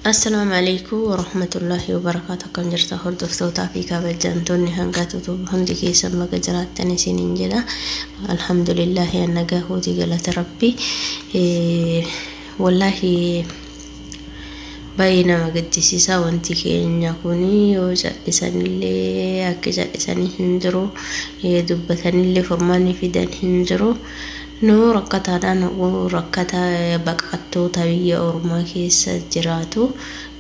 Assalaamu alaikum warahmatullaahi wabarakaatu. Akkam jirta hordoftootaa fi kabajamtoonni hangatutu hundi keessan baga jiraattan isiniin jedha. Alhamdulillaahi, nagaa kootii, galata Rabbi. Wallaahi baay'ee nama gaddisiisa wanti keenya kuni. Yoo cal'isanillee akka cal'isanii hin jiru, dubbatanillee furmaanni fidan hin jiru. Nu rakkataadhaan, rakkata baqattoota biyya ormaa keessa jiraatu,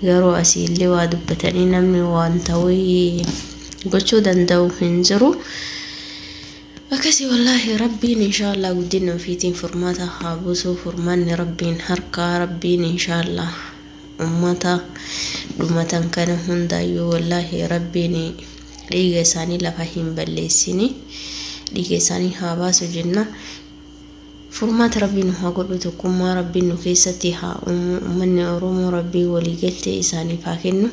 garuu asiillee waa dubbatanii namni waan ta'uu gochuu danda'u hin jiru. Akkasii wallaahi Rabbiin inshaallah guddina ofiitiin furmaata haa buusu. Furmaanni Rabbiin harkaa. Rabbiin inshaallah ummata dhumatan kana hundaayyuu wallaahi Rabbiin dhiiga isaanii lafa hin balleessini, dhiiga isaanii haa baasu jenna. Furmaata Rabbiin haa godhu, tokkummaa Rabbiin nu keessatti haa uumu, uummanni Oromoo Rabbii waliigaltee isaaniif haa kennu.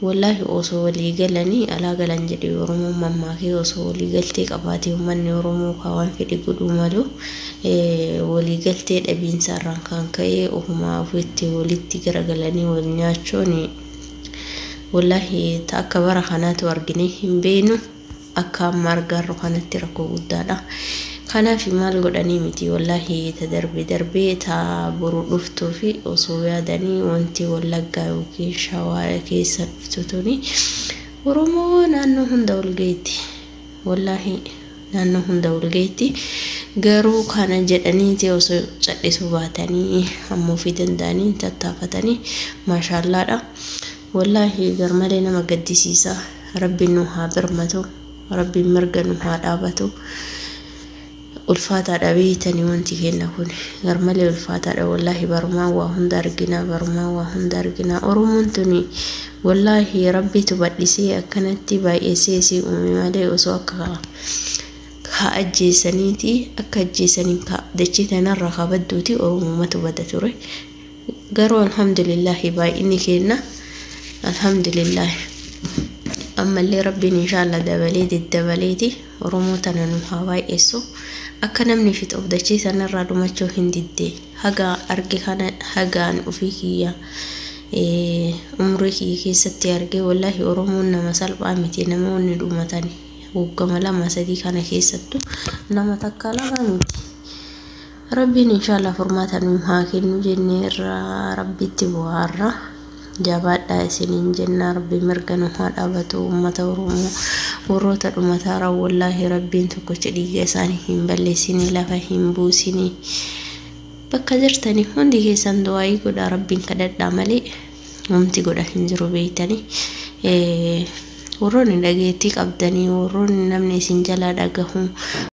Wallaahi osoo walii galanii alaa galan jedhe Oromoon mammaakee. Osoo waliigaltee qabaate uummanni Oromoo waan fedhe godhuu malu. Waliigaltee dhabiinsa irraan kan ka'e ofumaa ofitti walitti garagalanii wal nyaachuun wallaahi akka bara kanaatu argine hin beeknu. Akka amma argaarru kanatti rakkoo guddaadha. Kanaaf maal godhanii miti, wallaahi ta darbe darbee ta boru dhuftuu fi osoo yaadanii wanti Wallaggaa yookiin Shawaa keessa dhuftu tuni Oromoo naannoo hunda ol geetti. Wallaahi naannoo hunda ol geetti. Garuu kana jedhaniiti osoo cal'isuu baatanii amma ofii danda'anii tattaafatanii maashaallaadha. Wallaahi garmalee nama gaddisiisa. Rabbiin nu haa birmatu. Rabbiin mirga nu haa dhaabatu. Ulfaataadha beeytanii, wanti kenna kun garmalee ulfaataadha. Wallaahi barumaan waa hunda argina, barumaan waa hunda argina. Oromoon tuni wallaahi Rabbitu bal'isee akkanatti baay'isee si uume malee osoo akka haa ajjeesaniiti akka ajjeesanii dachee tanarraa kabadduuti Oromumatu bada ture. Garuu alhamdulillaahi baay'inni kenna, alhamdulillaahi. Ammallee Rabbiin inshaallah dabalee daddabaleeti Oromoo tana nu haa baay'essu. Akka namni fixuuf dachee sanarraa dhumachuu hin didde. Haga arge kana, hagaan ofii kiyya umrii kiyya keessatti arge, wallaahi Oromoon nama salphaa miti. Namoonni dhumatan waggama 2 3 kana keessattu nama takka lama miti. Rabbiin inshaallah furmaata nu haa kennu jennee irraa Rabbitti bu'aarra. Jabaadhaa isiniin jenna. Rabbi mirga nu haa dhaabatu. Uummata Oromoo warroota dhumataara wallaahi Rabbiin tokkocha dhiiga isaanii hin balleessini, lafa hin buusini. Bakka jirtanii hundi keessan du'aayii godhaa, Rabbiin kadhadhaa malee wanti godha hin jiru beeytanii. Warroonni dhageettii qabdanii, warroonni namni isin jalaa dhagahu.